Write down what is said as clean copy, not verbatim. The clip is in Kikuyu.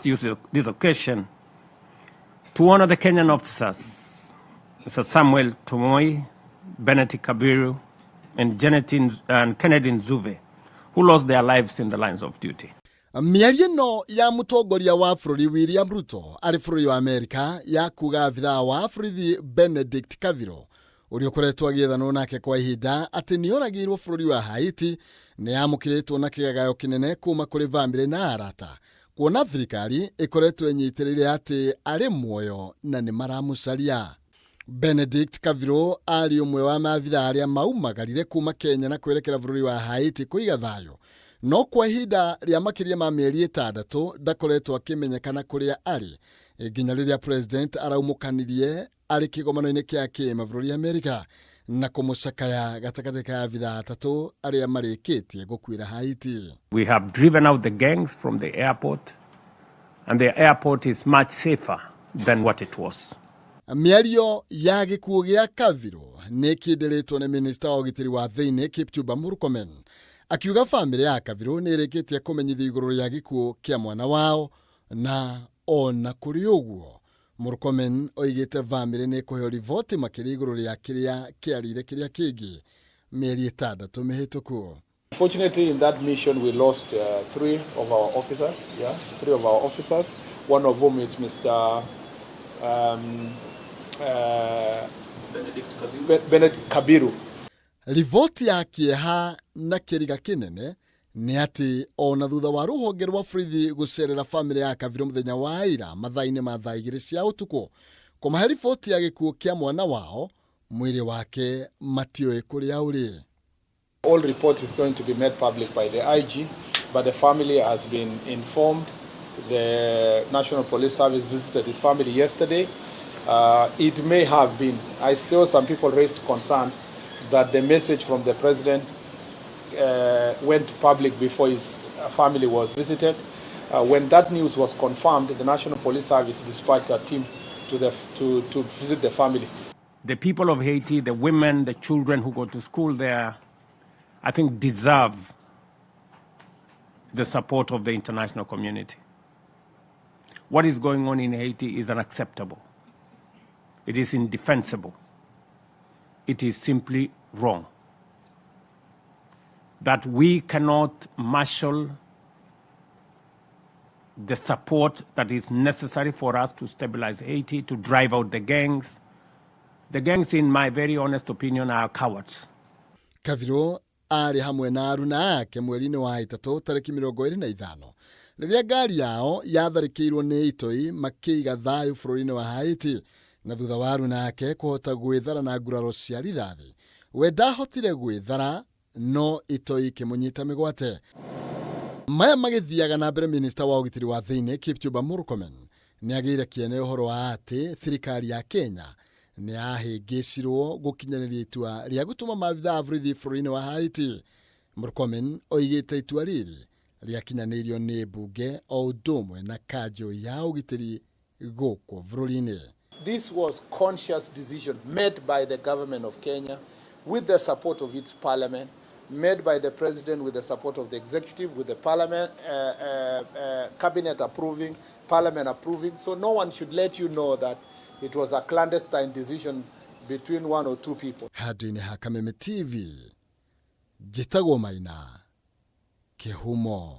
Use this occasion to honor the Kenyan officers, Mr. Samuel Tomoi, Bennett Kabiru, and, Janet and Kennedy Nzuve, who lost their lives in the lines of duty. Mĩario ĩno ya mũtongoria wa bũrũri William Ruto arĩ bũrũri wa Amerika ya kuga abithaa wa borithi Benedict Kaviro ũrĩa ũkoretwo agĩethanwo nake kwa ihinda atĩ nĩ oragĩirwo bũrũri wa Haiti nĩ yamũkĩrĩtwo na kĩgagayo kĩnene kuma kũrĩ bamĩrĩ na arata kuona thirikari ĩkoretwo ĩnyitĩrĩire atĩ arĩ muoyo na nĩ maramũcaria. Benedict Kaviro arĩ ũmwe wa maabithaa arĩa maumagarire kuma Kenya na kwerekera bũrũri wa Haiti kũiga thayũ, no kwa ihinda rĩa makĩria ma mĩeri 6 ndakoretwo akĩmenyekana kũrĩa arĩ nginya rĩrĩa president araumũkanirie arĩ kĩgomano-inĩ kĩa kĩmabũrũri Amerika na kũmũcakaya gatagatĩ ka abithaa atatũ arĩa marĩkĩtie gũkuĩra Haiti. We have driven out the gangs from the airport, and the airport is much safer than what it was. Mĩario ya gĩkuũ gĩa Kaviro nĩ ĩkĩndĩrĩtwo nĩ minista wa ũgitĩri wa thĩinĩ Kipchumba Murkomen akiuga bamĩrĩ ya Kaviro nĩ ĩrĩkĩtie kũmenyithio igũrũ rĩa gĩkuũ kĩa mwana wao, na ona kũrĩ ũguo Murkomen oigĩte bamĩrĩ nĩ ĩkũheo riboti makĩria igũrũ rĩa kĩrĩa kĩarĩire kĩrĩa kĩngĩ mĩeri 6 mĩhĩtũku. Fortunately, in that mission, we lost three of our officers. Yeah, three of our officers. One of whom is Mr. Benedict Kabiru. Riboti ya kĩeha na kĩriga kĩnene nĩ atĩ ona thutha wa rũhonge rwa borithi gũcerera bamĩrĩ ya Kaviro mũthenya wa ira mathaa-inĩ ma thaa 2 cia ũtukũ kũmahe riboti ya gĩkuũ kĩa mwana wao, mwĩrĩ wake matiũĩ kũrĩa ũrĩ. All report is going to be made public by the IG, but the family has been informed. The National Police Service visited his family yesterday. It may have been, I saw some people raised concern that the message from the president went public before his family was visited. When that news was confirmed, the National Police Service dispatched a team to visit the family. The people of Haiti, the women, the children who go to school there, I think deserve the support of the international community. What is going on in Haiti is unacceptable. It is indefensible. It is simply wrong. That we cannot marshal the support that is necessary for us to stabilize Haiti, to drive out the gangs. The gangs, in my very honest opinion, are cowards. Kaviro arĩ hamwe na aruna ake mweri-inĩ wa 3 tarĩki 25 rĩrĩa ngari yao yatharĩkĩirwo nĩ itoi makĩiga thayũ bũrũri-inĩ wa Haiti, na thutha wa aruna ake kũhota gwĩthara na nguraro cia rithathi, we ndahotire gwĩthara no itoi ikĩmũnyita mĩgwate. Maya magĩthiaga na mbere, minista wa ũgitĩri wa thĩinĩ Kipchumba Murkomen nĩ agĩire kĩene ũhoro wa atĩ thirikari ya Kenya nĩ yahĩngĩcirwo gũkinyanĩria itua rĩa gũtũma maabithaa a borithi bũrũri-inĩ wa Haiti. Murkomen oigĩte itua rĩrĩ rĩakinyanĩirio nĩ mbunge o ũndũ ũmwe na kanjũ ya ũgitĩri gũkũ bũrũri-inĩ. This was conscious decision made by the government of Kenya with the support of its parliament, made by the president with the support of the executive, with the parliament, cabinet approving, parliament approving. So no one should let you know that it was a clandestine decision between one or two people. Handũ-inĩ ha Kameme TV, njĩtagwo Maina Kĩhumo.